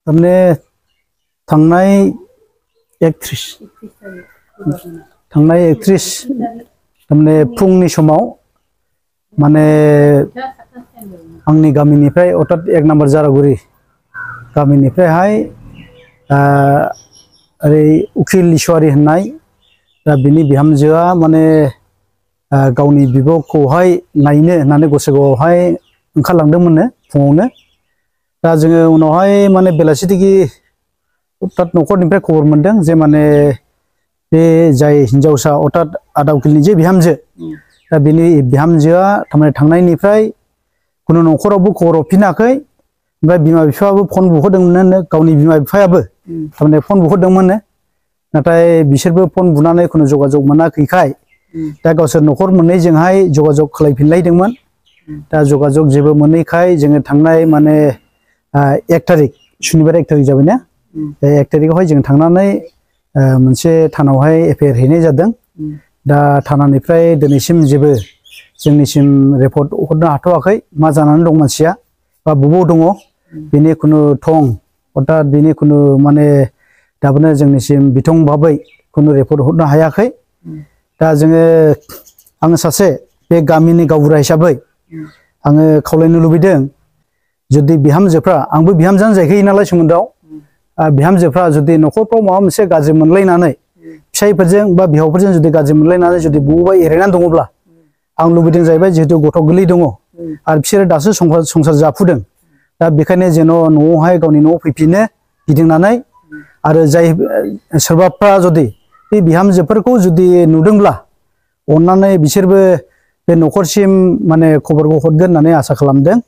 तारमाने थांनाय 31 तारमाने फुंनि समाव माने आंनि गामिनिफ्राय अर्थात 1 नम्बर जारागुरि गामिनिफ्रायहाय ओरै उखिल ईश्वारी होननाय दा बिनि बिहामजोआ माने गावनि बिब'खौहाय नायनो होननानै गसाइगावआवहाय ओंखारलांदोंमोननो फुङावनो दा जोङो उनावहाय माने बेलासिथिगि अर्थात न'खरनिफ्राय खबर मोनदों जे माने बे जाय हिनजावसा अर्थात आदा उखिलनि जे बिहामजो दा बिनि बिहामजोआ थारमाने थांनायनिफ्राय कुनु न'खरावबो खबर हरफिनाखै ओमफ्राय बिमा बिफायाबो फन बुहरदोंमोननो गावनि बिमा बिफायाबो थारमाने फन बुहरदोंमोननो नाथाय बिसोरबो फन बुनानै कुनु जगाजग मोनाखैखाय दा गावसोर न'खर मोननैजोंहाय जगाजग खालायफिनलायदोंमोन दा जगाजग जेबो मोनैखाय जोङो थांनाय माने 1 तारिख सुनिबार 1 तारिख जाबायना 1 तारिखआवहाय जों थांनानै मोनसे थानावहाय एफआइआर हैनाय जादों दा थानानिफ्राय दिनैसिम जेबो जोंनिसिम रिपर्ट हरनो हाथ'वाखै मा जानानै दं मानसिया बा बबाव दङ बेनि कुनु थं अर्थात बेनि कुनु माने दाबोनो जोंनिसिम बिथं भाबै कुनु रिपर्ट हरनो हायाखै दा जोङो आङो सासे बे गामिनि गावबुरा हिसाबै आङो खावलायनो लुबैदों जुदि बिहामजोफ्रा आंबो बिहामजोआनो जाहैखायो नालाय सोमोन्दोआव बिहामजोफ्रा जुदि न'खरफ्राव माबा मोनसे गाज्रि मोनलायनानै फिसाइफोरजों बा बिहावफोरजों जुदि गाज्रि मोनलायनानै जुदि बबावबा एरायनानै दङब्ला आं लुबैदों जाहैबाय जिहेतु गथ' गोरलै दङ आरो बिसोरो दासो संसार जाफुदों दा बेखायनो जेन' न'आवहाय गावनि न'आव फैफिनो गिदिंनानै आरो जाय सोरबाफ्रा जुदि बे बिहामजोफोरखौ जुदि नुदोंब्ला अन्नानै बिसोरबो बे न'खरसिम माने खबरखौ हरगोन होननानै आसा खालामदों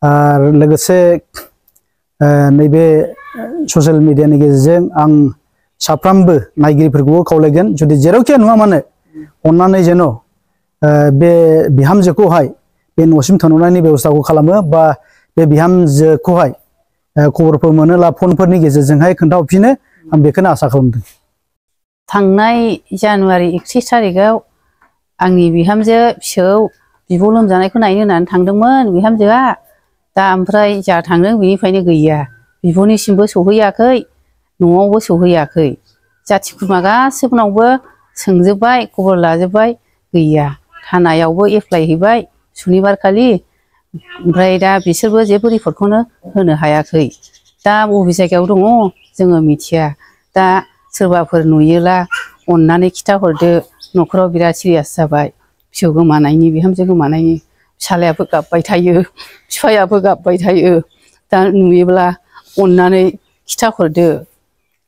आरो लोगोसे नैबे ससियेल मिडियानि गेजेरजों आं साफ्रोमबो नायगिरिफोरखौबो खावलायगोन जुदि जेरावखि नुवा मानो अन्नानै जेन' बे बिहामजोखौहाय बे न'सिम थोनहरनायनि बेबस्थाखौ खालामो बा बे बिहामजोखौहाय खबरफोर मोनोब्ला फनफोरनि गेजेरजोंहाय खोन्थाहरफिनो आं बेखौनो आसा खालामदों। थांनाय जानुवारि 31 तारिखआव आंनि बिहामजो फिसौ बिब' लोमजानायखौ नायनो होननानै थांदोंमोन बिहामजोआ दा ओमफ्राय जा थांदों बेनिफ्रायनो गैया बिब'निसिमबो सौहैयाखै न'आवबो सौहैयाखै जाथि खुरमा गासैबोनावबो सोंजोब्बाय खबर लाजोब्बाय गैया थानायावबो एप्लाइ हैबाय सुनिबारखालि ओमफ्राय दा बिसोरबो जेबो रिपर्टखौनो होनो हायाखै दा बबे जायगायाव दङ जोङो मिथिया दा सोरबाफोर नुयोला अन्नानै खिथाहरदो न'खराव बिराद सिरियास जाबाय फिसौ गोमानायनि बिहामजो गोमानायनि फिसालायाबो गाबबाय थायो बिफायाबो गाबबाय थायो दा नुयोब्ला अन्नानै खिथाहरदो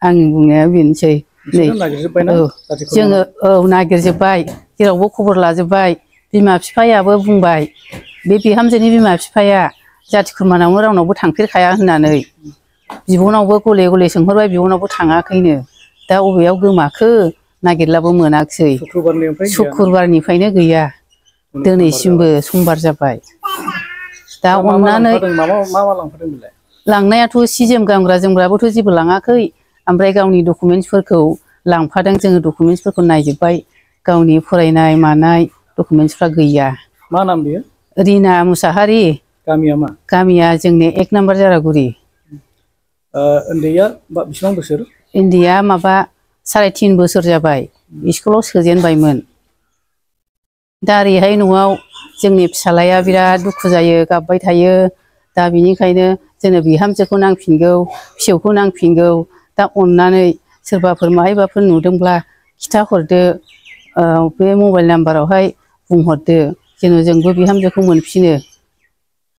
आंनि बुंनाया बेनोसै नै जोङो नागिरजोब्बाय जेरावबो खबर लाजोब्बाय बिमा बिफायाबो बुंबाय बे बिहामजोनि बिमा बिफाया जाथि खुरमानावनो रावनावबो थांफेरखाया होननानै बिब'नावबो गले गले सोंहरबाय बिब'नावबो थाङाखैनो दा बबेयाव गोमाखो नागिरलाबो मोनाखिसै शुक्रुबारनिफ्रायनो गैया दिनैसिमबो समबार जाबाय दा अन्नानै लांनायाथ' सि जोम गानग्रा जोमग्राबोथ' जेबो लाङाखै ओमफ्राय गावनि डकुमेन्टसफोरखौ लांफादों जोङो डकुमेन्टसफोरखौ नायजोब्बाय गावनि फरायनाय मानाय डकुमेन्टसफ्रा गैया। मा नाम बियो? रिना मुसाहारि। गामिया मा? गामिया जोंनि 1 नम्बर जारागुरि। उन्दैया बेसेबां बोसोर? उन्दैया माबा 3.5 बोसोर जाबाय स्कुलाव सोजेनबायमोन दा ओरैहाय न'आव जोंनि फिसालाया बिराद दुखु जायो गाबबाय थायो दा बिनिखायनो जोंनो बिहामजोखौ नांफिनगौ फिसौखौ नांफिनगौ दा अन्नानै सोरबाफोर माहायबाफोर नुदोंब्ला खिथाहरदो बे मबाइल नाम्बारावहाय बुंहरदो जेन' जोंबो बिहामजोखौ मोनफिनो।